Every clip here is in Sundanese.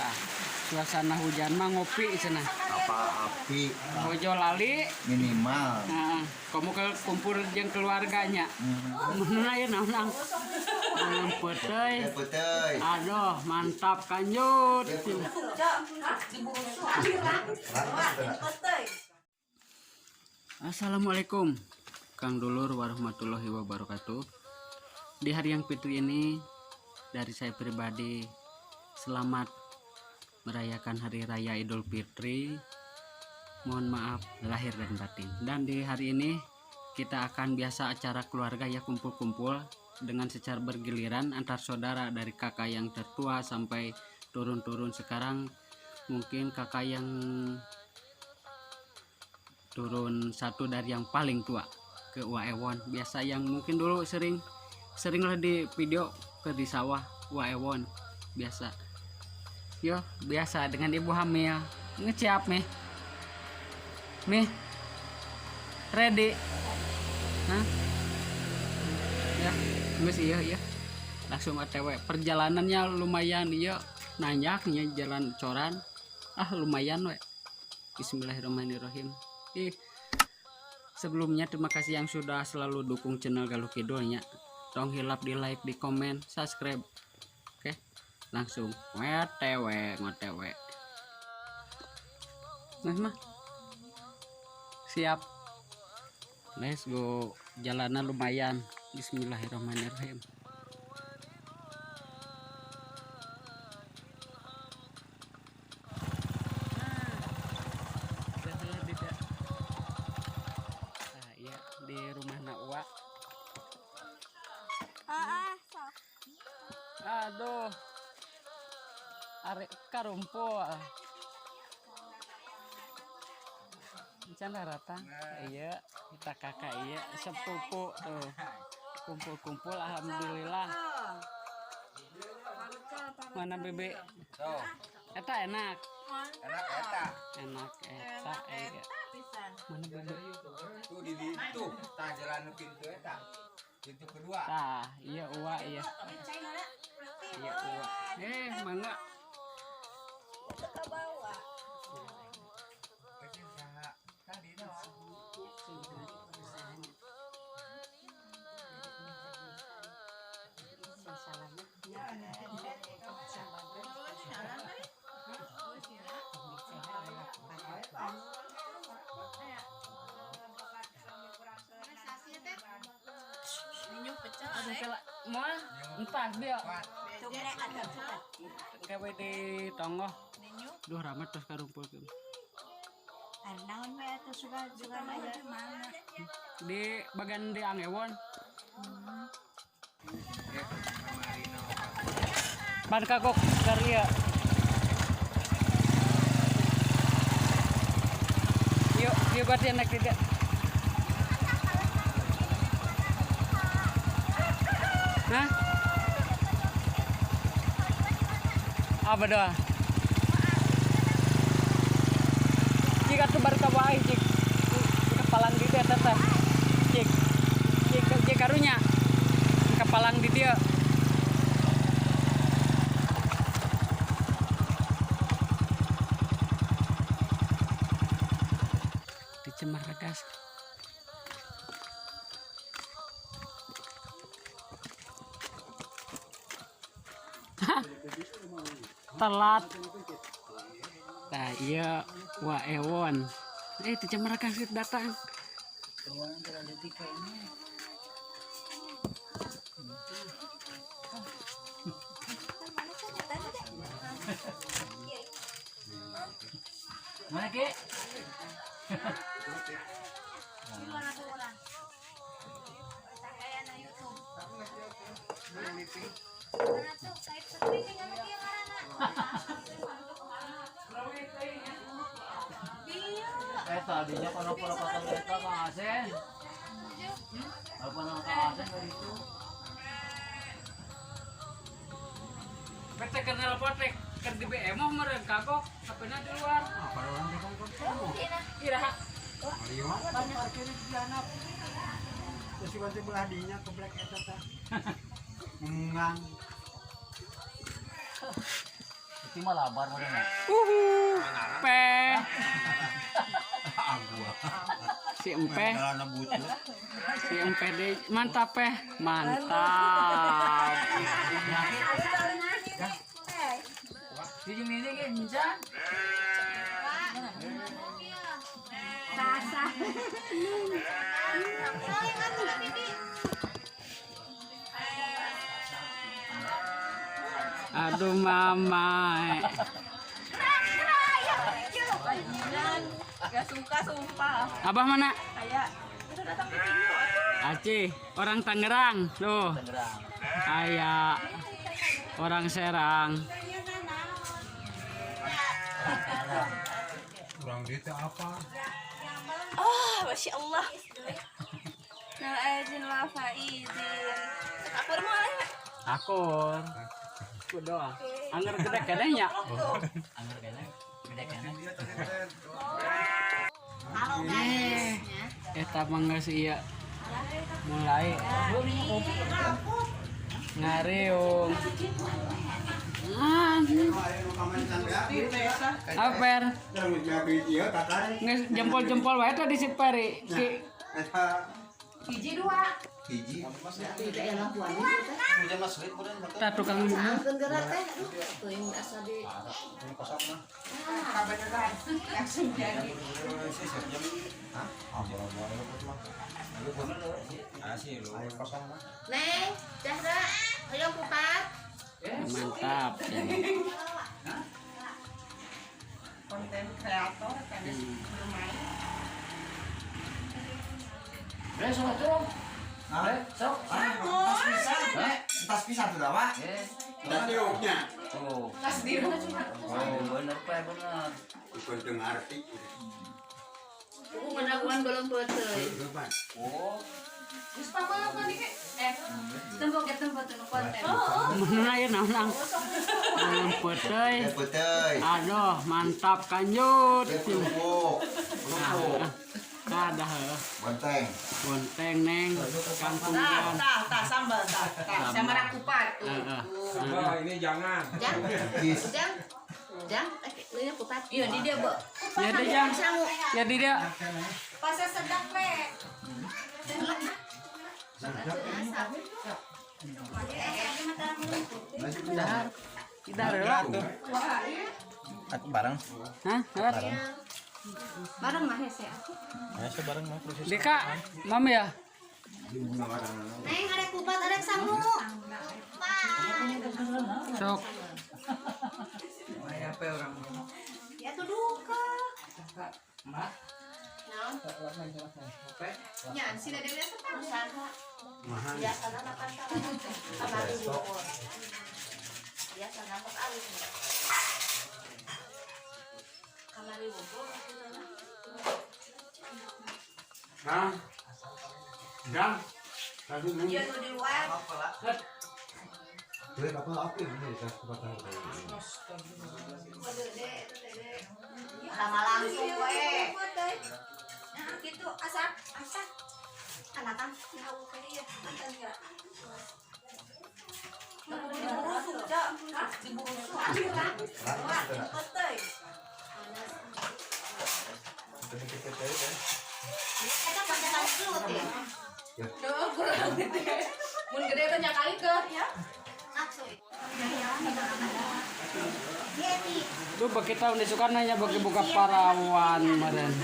Tah, suasana hujan mah ngopi cenah. Apa api Bojo lali minimal. Heeh, kamu ke kumpul jeung keluarganya. Mun aya naon ang. Peuteuy. Ya peuteuy. Aduh, mantap kanjut. Assalamualaikum Kang Dulur warahmatullahi wabarakatuh. Di hari yang fitri ini, dari saya pribadi selamat merayakan Hari Raya Idul Fitri. Mohon maaf lahir dan batin. Dan di hari ini kita akan biasa acara keluarga ya, kumpul-kumpul dengan secara bergiliran antar saudara dari kakak yang tertua sampai turun-turun. Sekarang mungkin kakak yang turun satu dari yang paling tua ke Wa Ewon, biasa yang mungkin dulu sering seringlah di video ke di sawah Wa Ewon biasa. Yo biasa dengan ibu hamil ngeciap nih nih ready. Hah? Ya nggak sih, iya iya langsung OTW. Perjalanannya lumayan, iya nanjaknya jalan coran, ah lumayan we. Bismillahirrahmanirrahim. Ih, sebelumnya terima kasih yang sudah selalu dukung channel Galuh Kidulnya. Tong hilap di like, di komen, subscribe. Oke, langsung WTW ngotw. Nah mah siap, let's go. Jalanan lumayan. Bismillahirrahmanirrahim. Nah, iya di rumah Nakwa. Aduh, arek karumpul. Can rata, iya kita kakak iya sepupu tuh kumpul-kumpul, alhamdulillah. Mana bebe? Eta enak. Enak eta. Enak eta iya. Mana bebe? Tuh di ditu, tah jalan pintu eta. Pintu kedua. Tah, iya uwa iya. Iya uwa. Mangga. Mau entah dia. Gawe di tonggoh. Duh ramet terus karumpul. Di bagian di Angewon. Ban kagok karya. Yuk, yuk berarti naik tidak. Hah? Apa doa? Jika tuh baru kawaii cik, kepalang di dia teteh, cik, cik, cik karunya, kepalang di dia. Di Cemaragas. Telat. Nah, iya Wa Ewon. Di Cemaragas datang. Mana ke? Tadinya kalau perapatan eta Kang Asen. Apa nama Kang Asen dari itu? PT kenal potek keur di BM mah meureun kagok, HP-na di luar. Apa orang di kagok? Iraha. Liwat parkir di handap. Terus si bantu belah dinya ke black eta teh. Ngungang. Itu mah labar modalnya. Pe. Si empe. Si empe deh, mantap peh, mantap. Di ini ge encan. Rasa. Aduh mama. Gak suka sumpah. Abah mana? Kayak udah datang di video. Aceh, orang Tangerang tuh. Tangerang. Aya orang Serang. Orang dia apa? Oh, masya Allah. Nah, izin la faizin. Akur mau ya? Akur. Aku doa. Angger gede kedenya. Angger kene, gede kene. Halo guys. Eta mah geus ieu. Mulai ngariung. Aper. Geus jempol-jempol wae tadi si Peri. Ki Hiji dua. Hiji. tah tukang Langsung jadi. Neng, Jahra, ayo kupat. Mantap. Konten kreator kan bermain. Sok atuh. Sok. Tas pisan. Tas pisan sudah, Pak. Tas diuknya. Oh. Tas diuk. Oh, bener Pak, bener. Bukan dengar arti. Aku menakuan belum putih. Oh. Terus pamela kan iki? Tempo ke tempo tuh konten. Mana ya naon ang peuteuy. Peuteuy. Aduh, mantap kanjut. Kerupuk. Kerupuk. Ada heuh. Bonteng. Bonteng neng kangkung. Tah, tah, tah, sambal, tah, tah. Sama rakupat tuh. Sambal ini jangan. Jang, jang, jang, ini kupat. Iya, di dia, Bu. Ya di jang. Ya di dia. Pasar sedap, we. Dahar. Dahar heula. Aku bareng. Hah? Bareng. Bareng mah hese aku. Ya, bareng mah proses. Dika, mam ya? Neng ada kupat ada sangu. Sok. Ya tuh duka. Naon? Ya, sila dewe setang. Biasa na makan sama ibu. Biasa nampak alus. Kamari bubur. Hah? Jang. Iya tuh di luar. Lama langsung we. Nah, gitu asak, asak. Anakan tahu kali ya, mantan ya. Diburusuk, Cak. Diburusuk. Wah, peuteuy. Eta pada kali gelut ya. Duh, kurang gede. Mun gede teh nya kali ke ya. Duh, bagi tahun disukan nanya bagi buka parawan meren.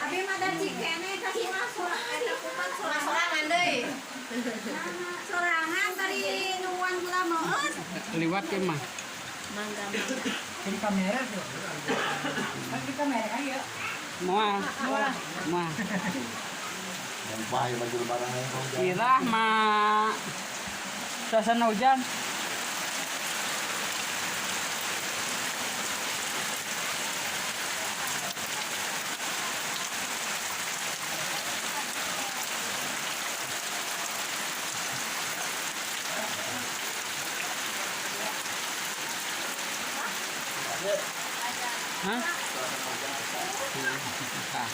Abi mah da cikene kasih masuk eta kupat sorangan deui. Sorangan tadi nuan gula meus. Liwat ke mah. Mangga. Di kamera tuh. Kan di kamera ya. Moal. Moal. Yang bahaya baju lebaran aja. Irah mah. Suasana hujan. Hah? Tah,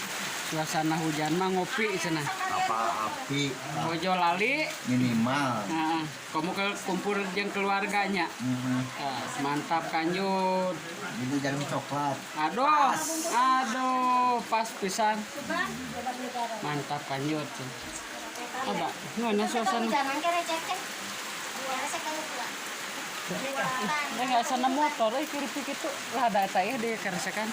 suasana hujan mah ngopi cenah. Apa api Ojo lali. minimal. Nah, kamu ke kumpul jeung keluarganya. Nah, mantap kanjut. Ini jarum coklat. Aduh, aduh, pas pisan. Mantap kanjut. Ada, gimana suasana? Jangan kere cek teh. Biasa kalau tua. Nggak sana motor, eh kiri pikir tuh lah ada saya di keresekan.